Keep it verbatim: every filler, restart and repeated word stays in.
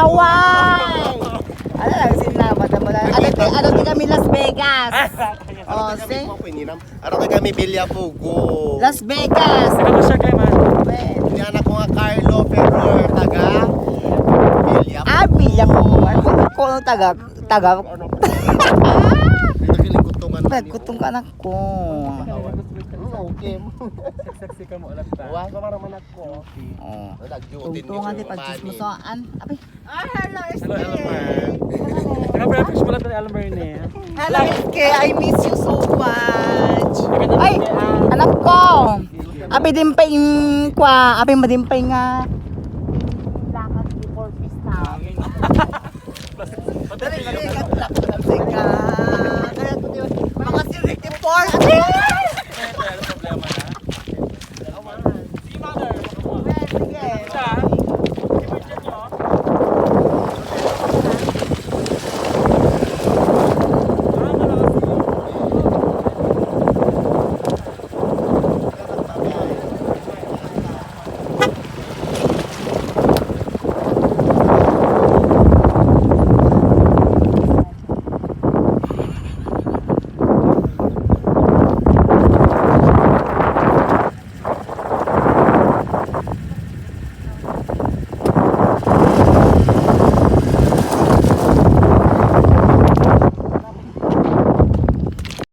Hawaii! Ano lang, sinama, tama lang. Ano ti, ano ti kami Las Vegas? Oh, see? Ano kami Villafugo? Las Vegas! Ano siya kay man? Well, Yan ako nga Carlo Ferrer, taga Villafugo. Ah, Villafugo. Ano ko, taga, taga? Nagkiling kutungan. Nagkutong ka, anak ko. Hmm, okay. Saksi ka mo, alam ta. Wa ko maraman ako. Oh. Nag-duty Tungtungan ni ti pagchismosoan. Abi. Ah, hello, Hello, Elmer. Hello, Elmer. Hello, S K. I miss you so much. Ay, anak ko. Abi din pa in kwa, abi mo din pa nga. Lakad before pista. Dali, dali, kat-, kat-, kat-, kat-, kaya ko di-, mga sirik ni Paul.